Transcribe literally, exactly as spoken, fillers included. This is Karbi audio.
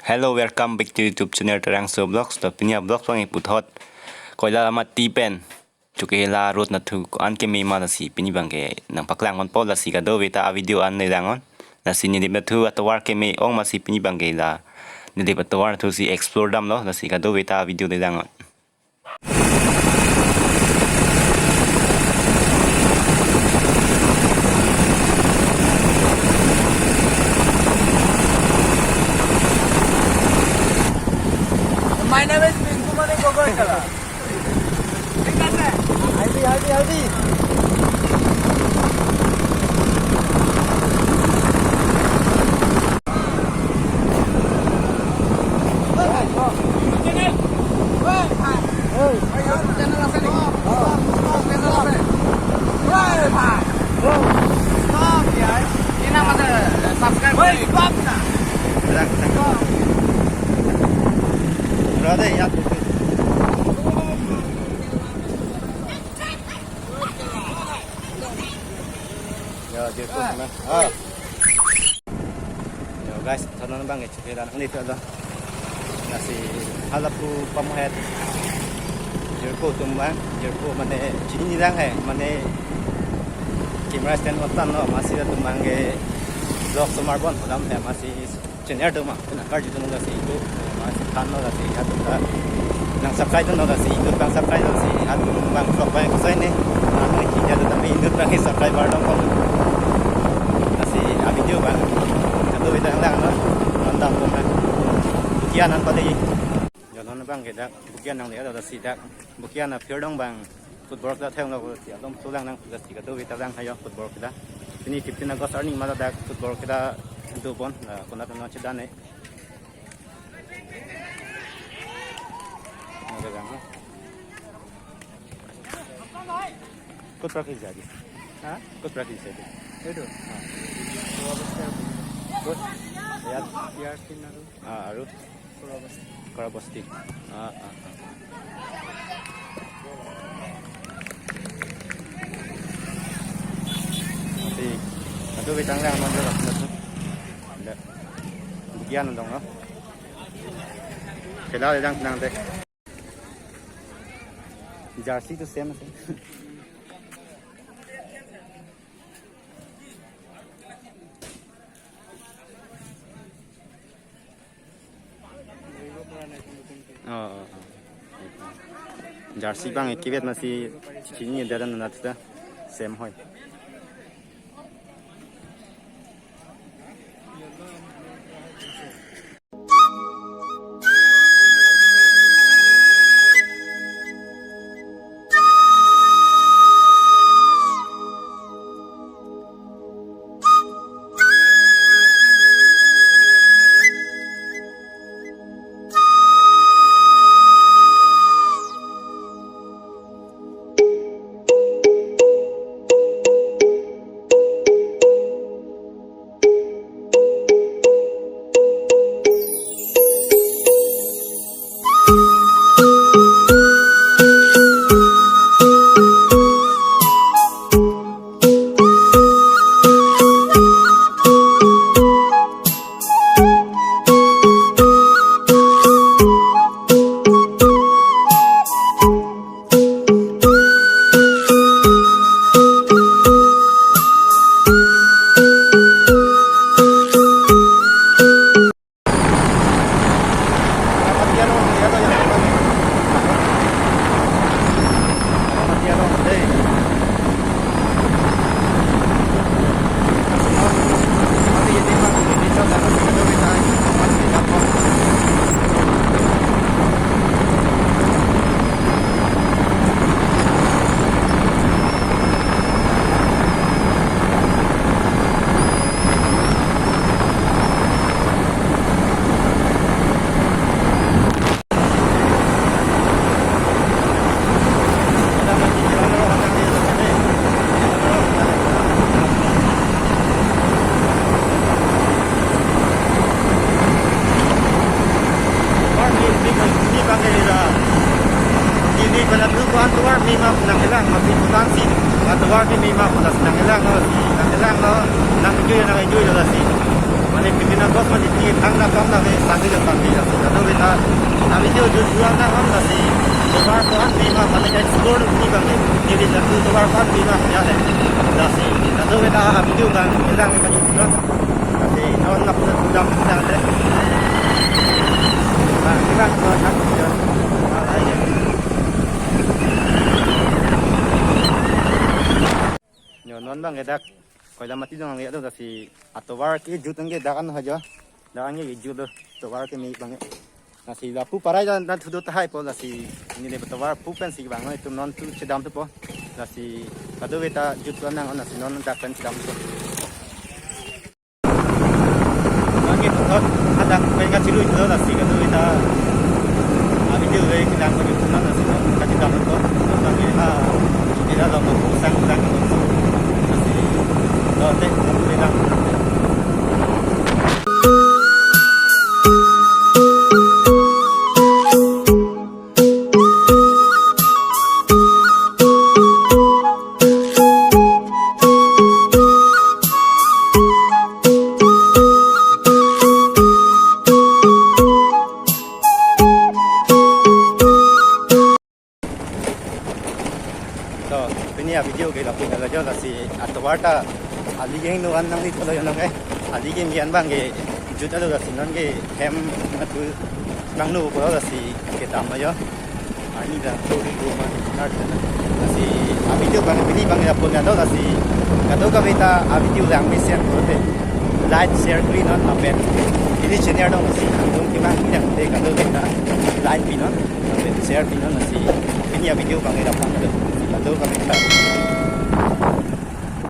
Hello, welcome back to YouTube channel Terangso Vlogs. To pini a-vlog abang puthot Koilamati pen Chokehela road nathu ko-an keme ma lasi pini abangke nangpaklang ponpo, lasi kadokave ta a-video an le langnon. Lasi Nilip nathu atovar keme ong masi pini abangke la Nilip atovar nathu si explore damlo, lasi kadokave ta a-video le langnon. My name is Pinku Mani Gogoi Kala. Healthy, healthy, healthy. Ya, dia tu sana. Ah. Yo guys, thanon abangke Chokehela nanglitum do. Lasi halapu pamohet. Jirpo atum abang, jirpo mane chinilang he, mane camera stand otan lo, masi atum abangke vlog somar ponpo dam he, masi channel atum abang, kena karju atum lasi itu, masi thanlo lasi atum ta nang subscribe lo lasi itu abang subscribe lo lasi atum abang vlog abang kusai ne, anu kita tu kami itu abang subscriber dong kok. Lasi a-video abang, satu bidang lang lo, mantap kok kan. Bukian an pade. Yo non abangke dak, bukian nangle do lasi dak, bukian a-field along abang football keda thenglo, lasi alom solang nang lasi kadokave ta lang hayo football keda. Pini fifteen August arni ma dak football keda do pon, la konat non chedan ne. Ada lang ha. Kot practice jadi? Ha? Kot practice jadi? Itu. Ha. Kot? Ya. Ya, skin aru. Ah, aru. Kora Basti. Ah, ah, ah. Nanti, nanti bintang lang manjo lah, nanti. Ada. Bukian dong, no? Kela dang nang deh. Jersey tu same sih. Oh, oh, oh. Jersey abang ekibet masi chini dia dan nat ta same hoi. Tovar me, me, me abang ke la. Neli pen lapu ko-an tovar me ma nangkelang, masi putan si. Atovar ke me ma putas nangkelang lo, si nangkelang lo, nang-enjoy nang-enjoy lo lasi. Mane pini na dos mane pini thang na kam na ve, sangke jam Lapu tovar pan pima ya le. Lasi kadokave ta video abang kelang kali no. Lasi non lapu jam kelang le. Bang, bang, bang, bang. Yo, non abang ke dak Koilamati dong ang ya do, lasi atovar kejut nangke dak an hajo. Dak an kejut do, tovar keme abang. Lasi lapu parai dan, dan thudo tahai po, lasi neli tovar pu pensi abang itum non tu chedam thupo. Lasi kadokave ta jut nang, lasi non dak pen chedam thupo. Nangke puthot hadak pen kachilu thulo, lasi kadokave ta a video le kelang kali thulo, lasi non kachedam thupo. Nangke ha, ila lo mo sang sang lo. Lasi lo te, lo te lang. To, pini a video ke lapu helo jo, lasi atovar ta ali kehingno an nangli thulo jo nang ke. Ali keme abang ke jutlo, lasi non ke hem matu nangno pulo, lasi kedam jo. Ani dak chori ko ma nar jana. Lasi a video abang pini abang lapu helo, lasi kadokave ta a video lang mesen pulote like, share kuri non lapen pini channel dong, lasi nangtum kemang nangte kadokave ta like pi non. Share pi non, lasi pini a video abang lapu helo. Kadokave ta